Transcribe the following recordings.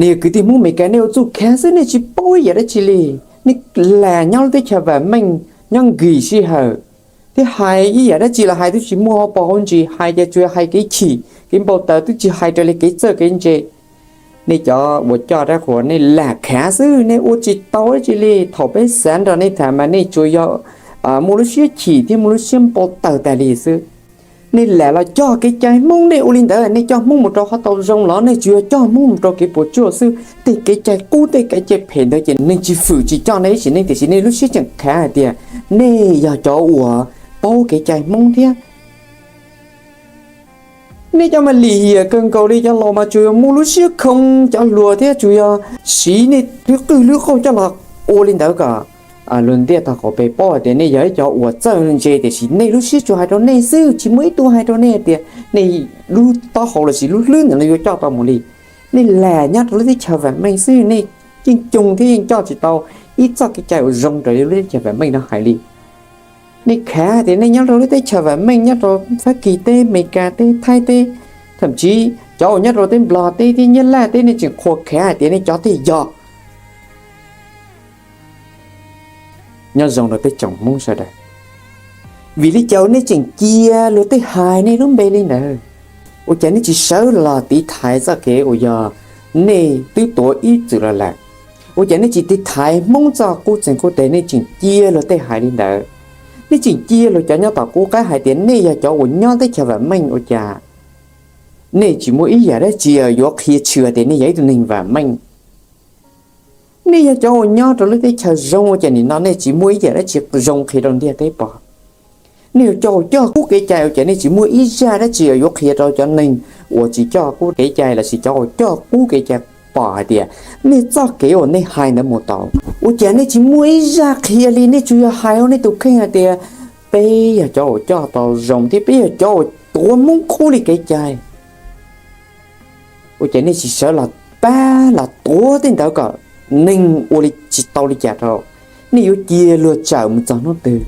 Nej yog kwv tij Hmoob Amelikas, nej ua txuj khav xwb, nej tsis paub ib yam dab tsi li. Nej lam nyob lub teb chaws vam meej, nyob nkig sij hawm, thiab hais ib yam dab tsi los hais twb tsis muaj hauv paus hauv ntsis, hais ces tsuas hais kev chim kev npau taws, twb tsis hais raws li kev txawj kev ntse. Nej cov uas coj dab qhuas nej lam khav xwb, nej ua tsis tau dab tsi li. Thaum peb xav nrog nej tham mas nej tsuas yog muaj lub siab chim thiab muaj lub siab npau taws tas li xwb. Nej lam los coj kev cai Hmoob, nej ua li ntawd nej coj Hmoob mus rau qhov tau zoo los nej tsuas yog coj Hmoob mus rau kev puas tsuaj xwb. Tej kev cai qub tej kev cai phem ntawd ces neeg tsis fwm tsis coj nej ib sim neej, tiam sis nej lub siab tseem khav hais tias nej yog cov uas paub kev cai Hmoob thiab. Nej cov mas lim hiam kawg nkaus li, cov laus mas tsuas yog muaj lub siab khoo cov hluas thiab tsuas yog siv nej lub qwj lub qauj coj los ua li ntawd kom luag ntiaj tog qaum pes paub hais tias nej yog ib cov uas txawj ntse, tiam sis nej lub siab tsuas hais rau nej xwb, tsis muaj ib tug hais rau nej hais tias nej lub taub hau lossis lub hlwb ntawd no yuav coj tau mus li. Nej lam nyob rau lub teb chaws vam meej xwb, nej yeej coo thiab yeej coj tsis tau ib txoj kev cai uas zoo raws li lub teb chaws vam meej no hais li. Nej khav tias nej nyob rau lub teb chaws vam meej, nyob rau Fab Kis teb, Amelikas teb, Thaib teb, thậm chí cov uas nyob rau teb Nplog teb thiab Nyab Laj teb, nej tseem qhuas khav hais tias nej cov thiaj yog. Nyob zoo rau peb tsoom Hmoob sawv daws, vim li cas nej tseem cia luag tej hais nej lub npe li ntawd? Ua cas nej tsis sawv los tiv thaiv txoj kev uas yog nej twb tuav ib txwm los lawm? Ua cas nej tsis tiv thaiv Hmoob txoj qub txeeg qub teg, nej tseem cia luag tej hais li ntawd? Nej tseem cia luag cov nyob tom qub qab hais tias nej yog cov uas nyob teb chaws vam meej, ua cas nej tsis muaj ib yam dab tsi yuav qhia tshwm tias nej yog ib tug neeg vam meej? Nej yog cov uas nyob rau lub teb chaws zoo, ua cas nim no nej tsis muaj ib yam dab tsi zoo qhia rau ntiaj teb pom? Nej yog cov uas coj qub kev cai, ua cas nej tsis muaj ib zaj dab tsi yuav qhia rau cov neeg uas tsis coj qub kev cai lossis cov uas coj qub kev cai pom hais tias nej txoj kev uas nej hais ntawd mus tau? Ua cas nej tsis muaj ib zaj qhia li, nej tsuas yog hais hauv nej tus kheej hais tias peb yog cov uas coj tau zoo thiab peb yog cov uas tuav Hmoob qub li kev cai? Ua cas nej tsis sawv los pab los tuav tej ntawd kom neeg ua li tsis tau li cas rau? Nej yuav cia luag tsawm mus txog hnub twg?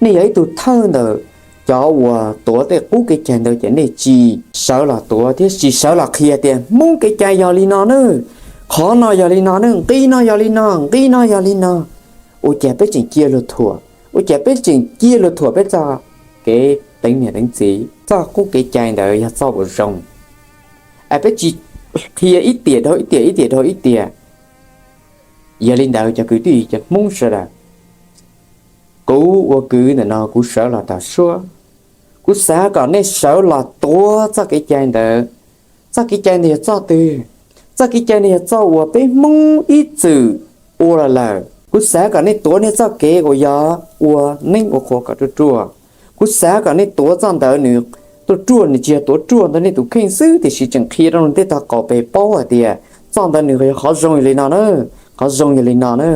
Nej yog ib tug thawj ntawm cov uas tuav tej qub kev cai ntawd, ces nej tsis sawv los tuav thiab tsis sawv los qhia tias Hmoob kev cai yog li no na, qhov no yog li no na, nqi no yog li no, nqi no yog li no. Ua cas peb tseem cia luag thuam? Ua cas peb tseem cia luag thuam peb txoj kev teev niam teev txiv? Txoj qub kev cai ntawd yog txoj uas zoo, es peb tsis qhia ib tiam dhau ib tiam, ib tiam dhau ib tiam. Yog li ntawd cov kwv tij cov Hmoob sawv daws, kuv ua kwv ntawm no kuv sawv los tawm suab, kuv xav kom nej sawv los tuav txoj kev cai ntawd. Txoj kev cai ntawd yog txoj twg? Txoj kev cai ntawd yog txoj uas peb Hmoob ib txwm ua los lawm. Kuv xav kom nej tuav nej txoj kev uas yog ua neeb ua qhua kom ruaj ruaj. Kuv xav kom nej tuav txoj ntawd nws ruaj ruaj, nws tsis yog tuav ruaj ntawm nej tus kheej xwb, tiam sis tseem qhia rau ntiaj tog qaum pes paub hais tias txoj ntawd nws yog qhov zoo yog li no na, qhov zoo yog li no na,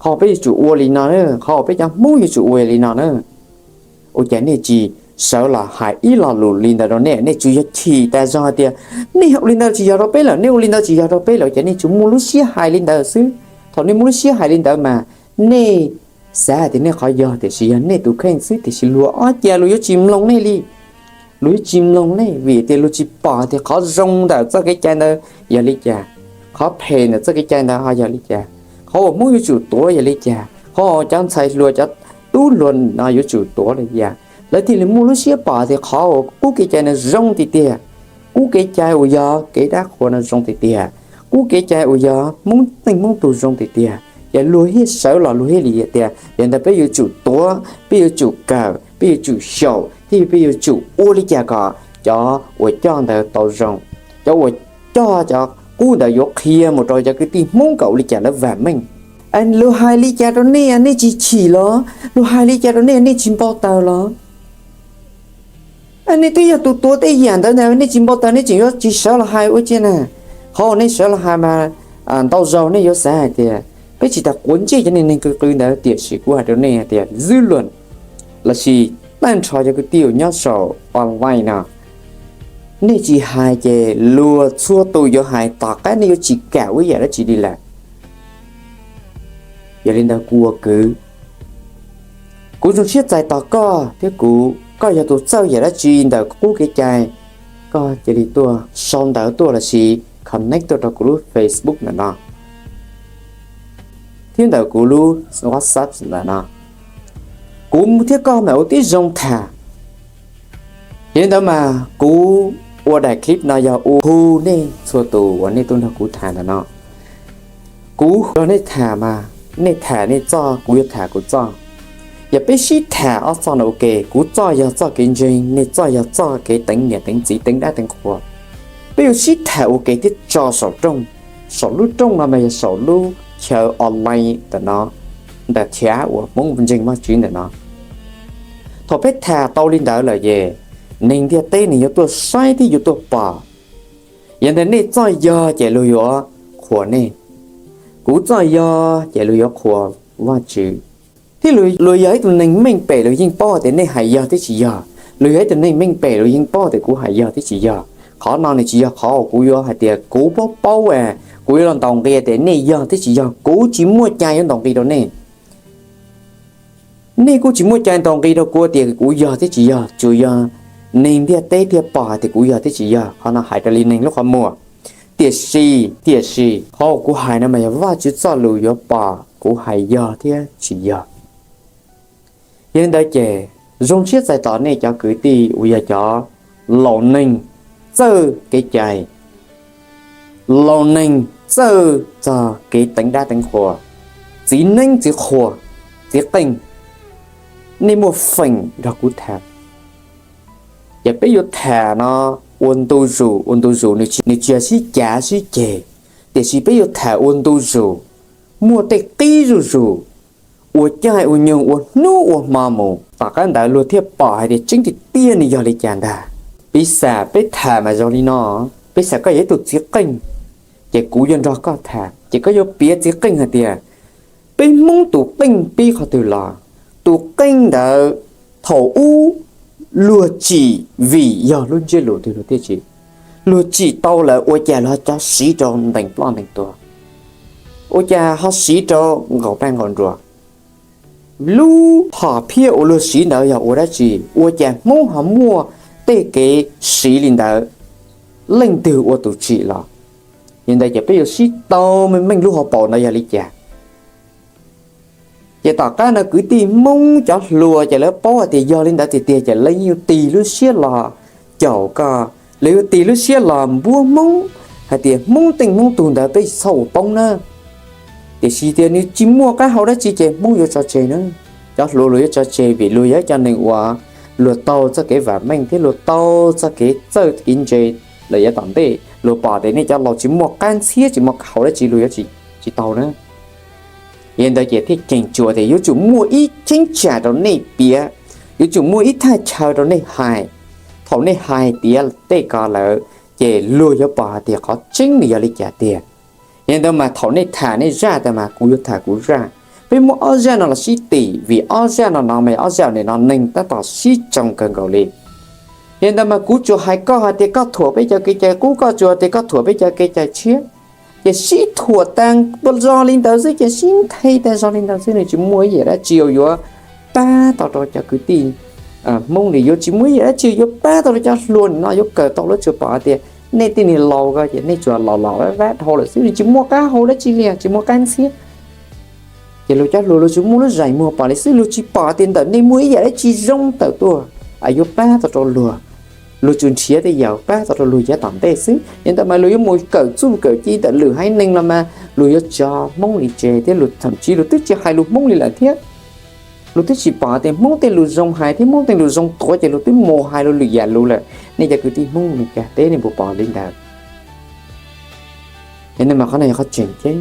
qhov peb yuav tsum ua li no na, qhov uas peb cov Hmoob yuav tsum ua yog li no na. Ua cas nej tsis sawv los hais ib lo lus li ntawd rau nej? Nej tsuas yog chim tas zog hais tias nej ua li ntawd tsis yog rau peb lawm, nej ua li ntawd tsis yog rau peb lawm, ua cas nej tsuas muaj lub siab hais li ntawd xwb? Thaum nej muaj lub siab hais li ntawd mas nej xav hais tias nej qhov yog, tiam sis yog nej tus kheej xwb, tiam sis luag ob cag luag yuav tsis mloog nej li. Luag yuav tsis mloog nej vim tias luag tsis pom tias qhov zoo ntawm txoj kev cai ntawd yog li cas, qhov phem ntawm txoj kev cai ntawd ho yog li cas, qhov uas Hmoob yuav tsum tuav yog li cas, qhov uas cov ntxhais hluas cov tub hluas no yuav tsum tuav li cas. Lawv thiaj li muaj lub siab pom tias qhov uas qub kev cai no zoo tiag tiag, qub kev cai uas yog kev dab qhuas no zoo tiag tiag, qub kev cai uas yog Hmoob neej Hmoob tug zoo tiag tiag. Ces luag thiaj sawv los luag thiaj li tias yog ntawd peb yuav tsum tuav, peb yuav tsum kawm, peb yuav tsum xyaum thiab peb yuav tsum ua li cas kom cov uas coj ntawd tau zoo, cov uas coj cov qub ntawd yuav qhia mus rau cov kwv tij Hmoob kom ua li cas lawv vam meej. Luag hais li cas rau nej, nej tsis chim los? Luag hais li cas rau nej, nej tsis npau taws los? Nej twb yog tus tuav tej yam ntawd ntag, nej tsis npau taws nej tseem yuav tsis sawv los hais ua ciav na. Qhov uas nej sawv los hais mas ntau zaus nej yuav xav hais tias peb tsis tas quav ntsej cov neeg qw qw ntawd, tiam sis kuv hais rau nej hais tias dư luận lossis tag nrho cov kwv tij nyob saum online no, nej tsis hais ces luag txhua tus yuav hais, tom qab nej yuav tsis kam ua ib yam dab tsi li lawm. Yog li ntawd kuv ua kwv, kuv zoo siab txais tos koj thiab kuv, koj yog tus txawj yam dab tsi ntawm qub kev cai, koj cia li tuaj sau ntawv tuaj lossis connect tuaj rau kuv lub Facebook ntawm no thiab ntawm kuv lub WhatsApp ntawm no. Kuv thiab koj mam ua tib zoo tham. Yog li ntawd mas kuv ua daim clip no yog ua hu nej txhua tus uas nej tuaj nrog kuv tham ntawm no. Kuv nrog nej tham mas nej tham nej txoj, kuv yuav tham kuv txoj. Yog peb sib tham ob txoj no ua ke, kuv txoj yog txoj kev ntseeg, nej txoj yog txoj kev teev niam teev txiv teev dab teev qhua. Peb yuav sib tham ua ke thiab tso saum rooj, saum lub rooj no mas yog saum lub chaw online ntawm no, ntawm chav uas Hmoob ntseeg Vajtswv ntawm no. Thaum peb tham tau li ntawd lawm ces neeg ntiaj teb nws yuav tuaj saib thiab yuav tuaj pom. Yog ntawd nej txoj yog ces luag yuav qhuas nej, kuv txoj yog ces luag yuav qhuas Vajtswv. Thiab luag yog ib tug neeg meej pem luag yeej paub hais tias nej hais yog thiab tsis yog. Luag yog ib tug neeg meej pem luag yeej paub tias kuv hais yog thiab tsis yog. Qhov no nws tsis yog qhov uas kuv yuav hais tias kuv paub paub, kuv yuav los ntaus nqi tias nej yog thiab tsis yog. Kuv tsis muaj cai yuav ntaus nqi rau nej. Nej kuj tsis muaj cai ntaus nqi rau kuv tias kuv yog thiab tsis yog, tsuas yog neeg ntiaj teb thiaj pom hais tias kuv yog thiab tsis yog. Qhov no hais raws li neeg lub qhov muag. Tiam sis, tiam sis qhov uas kuv hais no mas yog Vajtswv txoj lus yuav pom kuv hais yog thiab tsis yog. Yog li ntawd ces zoo siab txais tos nej cov kwv tij uas yog cov laus neeg txawj kev cai, laus neeg txawj txog kev teev dab teev qhua, txiv neeb txiv qhua, txiv qeej, nej muaj feem nrog kuv tham. Ces peb yuav tham no ua ntu zus, ua ntu zus, nws tsis yog sib cav sib ceg, tiam sis peb yuav tham ua ntu zus, muaj tej qib zuj zus, ua caij ua nyoog, ua hnub ua hmo mus, tom qab ntawd luag thiaj pom hais tias tseeb tiag tiag nws yog li cas ntag. Piv xam peb tham mas zoo li no, piv xam koj yog ib tug txiv qeej, ces kuv yuav nrog koj tham, ces koj yuav piav txiv qeej hais tias peb Hmoob tus qeej pib qhov twg los. Tus qeej ntawd thaum ub luag tsim vim yog lub ntsiab lus twg luag thiaj tsim? Luag tsim tau lawm ua cas luag ho cov siv rau ntees ploj ntees tuag? Ua cas ho siv rau nqaus paj nqaus nruas? Lub hom phiaj uas luag siv ntawd yog ua dab tsi? Ua cas Hmoob ho muaj tej kev siv li ntawd? Leej twg ua tus tsim los? Yog li ntawd ces peb yuav sib tau meej meej lub hauv paus ntawd yog li cas. Ces tom qab no kwv tij Hmoob cov hluas ces lawv paub hais tias yog li ntawd tiag tiag ces lawv yeej yuav tig lub siab los caum koj, lawv yuav tig lub siab los npuab Hmoob hais tias Hmoob teej Hmoob tug ntawd peb tsis txhob ua poob na. Tiam sis tias nws tsis muaj qab hau dab tsi ces Hmoob yuav tso tseg na. Cov hluas luag yuav tso tseg vim luag yog cov neeg uas luag taug txoj kev vam meej thiab luag taug txoj kev txawj kev ntse lawm yav tom ntej. Luag pom tias nej cov laus tsis muaj qab ntxhiab tsis muaj qab hau dab tsi luag yuav tsis taug na. Yog li ntawd ces thiaj ceem tsum tias yuav tsum muaj ib cheeb tsam rau nej piav, yuav tsum muaj ib thaj chaw rau nej hais. Thaum nej hais tiav tej ko lawm ces luag yuav pom hais tias qhov tseeb nws yog li cas tiag. Yog li ntawd mas thaum nej tham nej zaj tas mas kuv yuav tham kuv zaj. Peb muab ob zaj no los sib tim vim ob zaj no no mas ob zaj nim no neeg tab tom sib tsoo kawg nkaus li. Yog li ntawd mas kuv tsuas hais koj hais tias koj thuam peb cov kev cai qub, koj tsuas hais tias koj thuam peb cov kev cai tshiab. Ces sib thuam tas zoo li ntawd xwb, ces sib nthe tas zoo li ntawd xwb, nws tsis muaj ib yam dab tsi uas yuav pab tau rau cov kwv tij Hmoob li, yuav tsis muaj ib yam dab tsi yuav pab tau rau cov hluas nim no yuav kawm tau lub tsis pom hais tias nej tej niag laus ko ces nej tsuas los los vab vab dhau lawm xwb, nws tsis muaj qab hau dab tsi li, tsis muaj qab ntxhiab. Ces luag cov hluas luag tsuas muaj lub zeem muag pom li xwb, luag tsis pom tias ntawm nej muaj ib yam dab tsi zoo tawm tuaj yuav pab tau rau luag. Luag tsuas nrhiav tej yam pab tau rau luag yav tom ntej xwb, yog li ntawd mas luag yuav mus kawm txuj kawm ci ntawm lwm haiv neeg los mas luag yuav tso Hmoob li tseg thiab luag txham tsis luag twb tsis hais lus Hmoob li lawm thiab. Luag twb tsis pom tias Hmoob tej lus zoo hais thiab Hmoob tej lus zoo tuav ces luag twb mus hais luag lwm yam lus lawm. Nej cov kwv tij Hmoob Meskas teb nej puas pom li ntawd? Yog li ntawd mas qhov no yog qhov tseem ceeb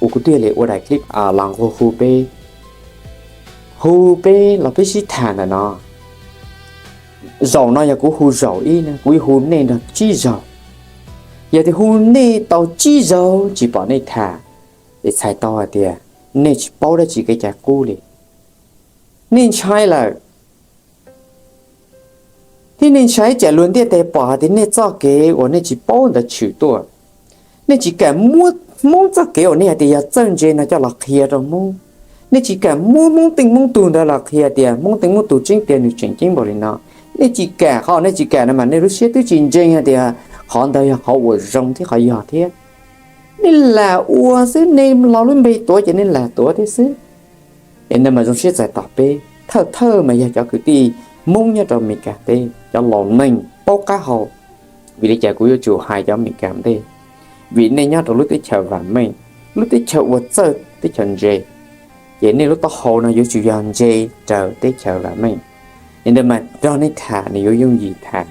uas kuv thiaj li ua daim clip los nqua hu peb, hu peb los peb sib tham ntawm no. Zaum no yog kuv hu zaum ib, kuv yuav hu nej nrog tsib zaug. Yog tias hu nej tau tsib zaug tsis pom nej tham, es txhais tau hais tias nej tsis paub dab tsi kev cai qub li. Nej ntshai lawm, thiab nej ntshai tsam luag ntiaj teb pom hais tias nej txoj kev uas nej tsis paub ntawd tshwm tuaj. Nej tsis kam muab Hmoob txoj kev uas nej hais tias yog txawj ntse no coj los qhia rau Hmoob. Nej tsis kam muab Hmoob teej Hmoob tug ntawd los qhia tias Hmoob teej Hmoob tug tseeb tiag nws tseem ceeb npaum li no. Nej tsis kam, qhov nej tsis kam no mas nej lub siab twb tsis ntseeg hais tias Qhov ntawd yog qhov uas zoo thiab qhov yog thiab. Nej lam ua xwb, nej los lub npe tuav ces nej lam tuav thiab xwb. Es ntawd mas zoo siab txais tos peb thawj thawj mas yog cov kwv tij Hmoob nyob rau Amelikas teb, cov laus neeg paub qab hau. Vim li cas kuv yuav tsum hais cov Amelikas ntej? Vim nej nyob rau lub teb chaws vam meej, lub teb chaws uas txawj teb chaws ntse, ces nej lub taub hau no yuav tsum yog ntse raws teb chaws vam meej. Yog ntawd mas nrog nej tham nws yuav yooj yim tham,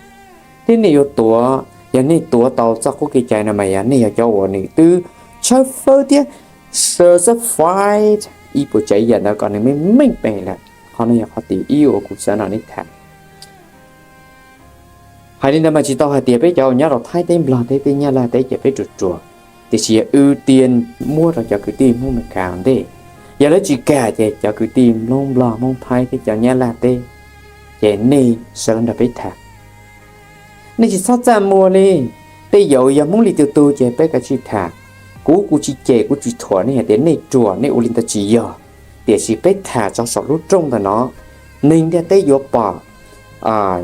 thiab nej yuav tuav, yog nej tuav tau txoj qub kev cai no mas yog nej yog cov uas nws twb tshawb fawb thiab certified ib puas tsav yam ntawd kom nws meej meej pe lawm. Qhov no yog qhov tim ib uas kuv xav nrog nej tham. Hais li ntawd mas tsis tau hais tias peb cov uas nyob rau Thaib teb, Nplog teb, teb Nyab Laj teb ces peb ruam ruam, tiam sis yog ưu tiên muab rau cov kwv tij Hmoob Amelikas ntej. Yog lawv tsis kam ces cov kwv tij Hmoob Nplog, Hmoob Thaib thiab cov Nyab Laj teb, ces nej sawv los nrog peb tham. Nej tsis txhob txaj muag li. Tej zaum yog Hmoob li tus tug ces peb kav tsij tham. Kuv, kuv tsis cem, kuv tsis thuam nej hais tias nej ruam, nej ua li ntawd tsis yog. Tiam sis peb tham tso saum lub rooj ntawm no, neeg ntiaj teb yuav pom.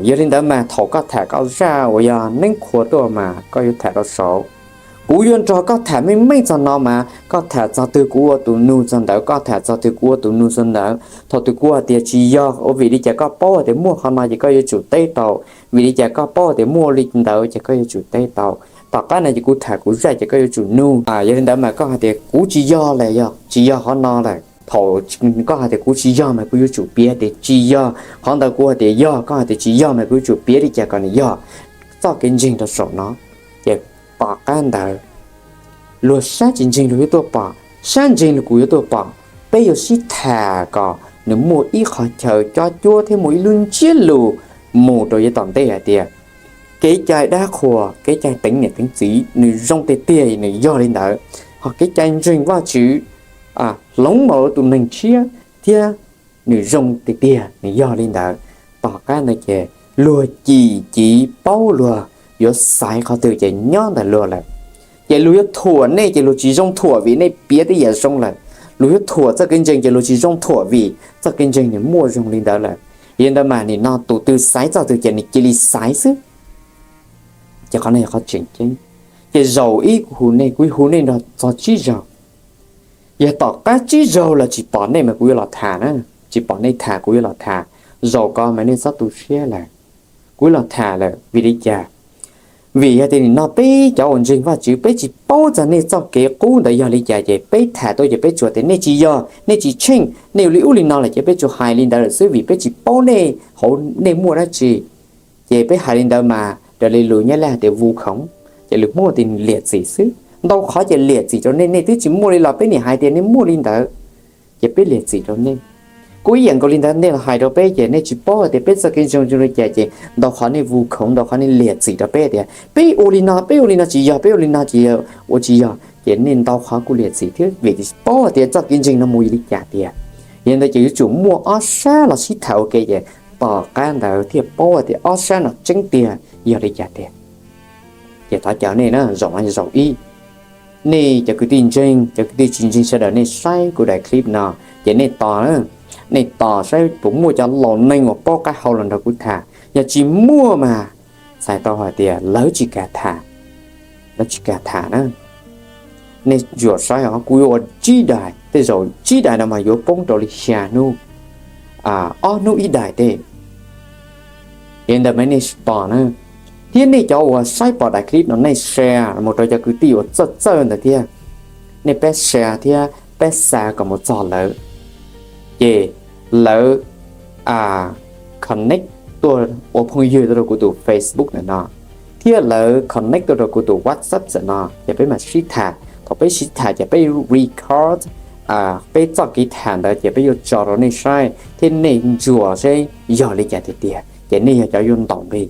Yog li ntawd mas thaum koj tham koj zaj uas yog neeb qhuas tuaj mas koj yuav tham rau saud. Kuv yuav nrog koj tham meej meej txog no mas koj tham txog twg kuv ua tus nug txog ntawd, koj tham txog twg kuv ua tus nug txog ntawd. Thaum twg kuv hais tias tsis yog, ua vim li cas koj paub hais tias muaj qhov no ces koj yuav tsum teb tau. Vim li cas koj paub hais tias muaj li ntawd ces koj yuav tsum teb tau. Tom qab no ces kuv tham kuv zaj ces koj yuav tsum nug. Yog li ntawd mas koj hais tias kuv tsis yog lawm, yog tsis yog qhov no lawm. Thaum koj hais tias kuv tsis yog mas kuv yuav tsum piav tias tsis yog. Qhov ntawd kuv hais tias yog, koj hais tias tsis yog mas kuv yuav tsum piav li cas kom nws yog. Txoj kev ntseeg rau saum no, ces tom qab ntawd luag sab tsis ntseeg luag yuav tuaj pom, sab ntseeg luag kuj yuav tuaj pom. Peb yuav sib tham kom nws muaj ib qhov chaw cob cuab thiab muaj ib lub ntsiab lus mus rau yav tom ntej hais tias kev cai dab qhuas, kev cai teev niam teev txiv nws zoo tiag tiag nws yog li ntawd, ho kev cai ntseeg Vajtswv hloov mus rau tus neeg tshiab thiab nws zoo tiag tiag nws yog li ntawd. Tom qab ntawd ces luag cim civ paub luag yuav xaiv qhov twg ces nyob ntawm luag lawm. Ces luag yuav thuam nej ces luag tsis zoo thuam vim nej piav tej yam zoo lawm. Luag yuav thuam txoj kev ntseeg ces luag tsis zoo thuam vim txoj kev ntseeg nws muaj zoo li ntawd lawm. Yog li ntawd mas nim no tus twg xaiv txoj twg ces nws cia li xaiv xwb. Ces qhov no yog qhov tseem ceeb. Ces zaum ib kuv hu nej, kuv hu nej nrog txog tsib zaug. Yog tom qab tsib zaug los tsis pom nej mas kuv yuav los tham na, tsis pom nej tham kuv yuav los tham. Zaum ko mas nej txhob tu siab lawm, kuv yuav los tham lawm. Vim li cas? Vim yog tias nim no peb cov uas ntseeg Vajtswv peb tsis paub txog nej txoj kev qub ntawd yog li cas ces peb tham tuaj ces peb tsuas tias nej tsis yog, nej tsis tsheej, nej ua li ub li no lawm ces peb tsuas hais li ntawd lawm xwb vim peb tsis paub nej hauv nej muaj dab tsi. Ces peb hais li ntawd mas raws li lus Nyab Laj hais tias vu khống, ces lus Hmoob tias liam txim xwb. Ntau qhov ces liam txim rau nej, nej twb tsis muaj li los peb nim hais tias nej muaj li ntawd, ces peb liam txim rau nej. Kuj ib yam nkaus li ntawd nej los hais rau peb ces nej tsis paub hais tias peb txoj kev ntseeg zoo li cas ces ntau qhov nej vu khống, ntau qhov nej liam txim rau peb tias peb ua li no, peb ua li no tsis yog, peb ua li no tsis yog, ua tsis yog, ces nej ntau qhov kuj liam txim thiab vim tsis paub hais tias txoj kev ntseeg no mus li cas tiag. Yog li ntawd ces yuav tsum muaj ob sab los sib tham ua ke ces tom qab ntawd thiaj paub hais tias ob sab no tseeb tiag yog li cas tiag. Ces thov caw nej na, zaum no zaum ib, nej cov kwv tij ntseeg, cov kwv tij tsis ntseeg sawv daws nej saib kuv daim clip no, ces nej tos, nej tos saib puas muaj cov laus neeg uas paub qab hau los nrog kuv tham. Yog tsis muaj mas txhais tau hais tias lawv tsis kam tham, lawv tsis kam tham na. Nej ntsuam saib os, kuv yuav ua tsib daim, tej zaum tsib daim no mas yuav poob rau li xya hnub, ob hnub ib daim tej. Yog li ntawd mas nej tos na, thiab nej cov uas saib pom daim clip no nej share mus rau cov kwv tij uas txawj txawj ntawd thiab, nej pab share thiab pab xa kom mus txog lawv, ces lawv connect tuaj ua phooj ywg tuaj rau kuv tus Facebook ntawm no, thiab lawv connect tuaj rau kuv tus WhatsApp ntawm no, ces peb mam sib tham. Thaum peb sib tham ces peb record peb txoj kev tham ntawd ces peb yuav tso rau nej saib thiab nej ntsuas saib yog li cas tiag tiag ces nej yog cov yuav ntaus nqi.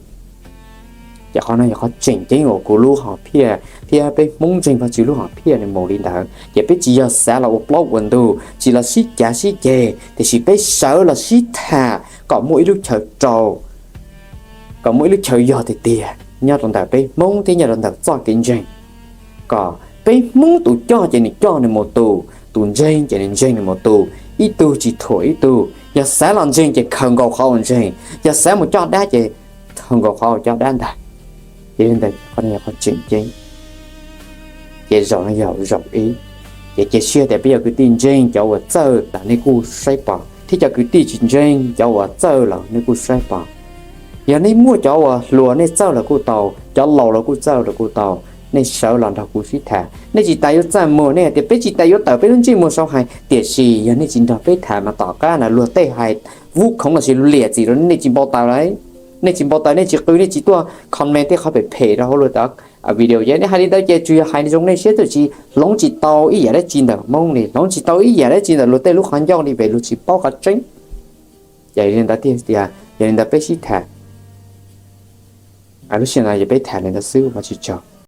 Ces qhov no yog qhov tseem ceeb uas kuv lub hom phiaj thiab peb Hmoob ntseeg Vajtswv lub hom phiaj nws mus li ntawd. Ces peb tsis yog xav los ua plaub ua ntug, tsis los sib cav sib ceg, tiam sis peb sawv los sib tham kom muaj ib lub chaw rau, kom muaj ib lub chaw yog tiag tiag nyob rau ntawm peb Hmoob thiab nyob rau ntawm txoj kev ntseeg, kom peb Hmoob tus coj ces nws coj nws mus tus, tus ntseeg ces nws ntseeg nws mus tus, ib tug tsis thuam ib tug. Yog xav los ntseeg ces khaws nkaus qhov uas ntseeg, yog xav mus coj dab ces khaws nkaus qhov uas coj dab ntag. Yog li ntawd qhov no yog qhov tseem ceeb. Ces zaum no yog zaum ib, ces cia siab tias peb cov kwv tij ntseeg cov uas txawj los nej kuj saib pom, thiab cov kwv tij tsis ntseeg cov uas txawj los nej kuj saib pom. Yog nej muaj cov uas hluas nej txawj los kuj tau, cov laus los kuj txawj los kuj tau, nej sawv los nrog kuv sib tham. Nej tsis tas yuav txaj muag, nej hais tias peb tsis tas yuav tawm peb lub ntsej muag sau hais, tiam sis yog nej tsis nrog peb tham mas tom qab no luag tej hais vub khoov los sis luag liam txim rau nej tsis npau taws lawm. Nej tsis npau taws, nej tsis qw, nej tsis tuaj comment tej qhov phem phem rau hauv luag tej video ces nej hais li ntawd ces tsuas yog hais zoo nej siab, twb tsis hloov tsis tau ib yam dab tsi ntawm Hmoob li, hloov tsis tau ib yam dab tsi ntawm luag tej lub qhov ncauj li, vim luag tsis paub qhov tseeb. Ces yog li ntawd tiag tias yog li ntawd peb sib tham, lub sij hawm no yog peb tham li ntawd xwb, ua tsis tsaug.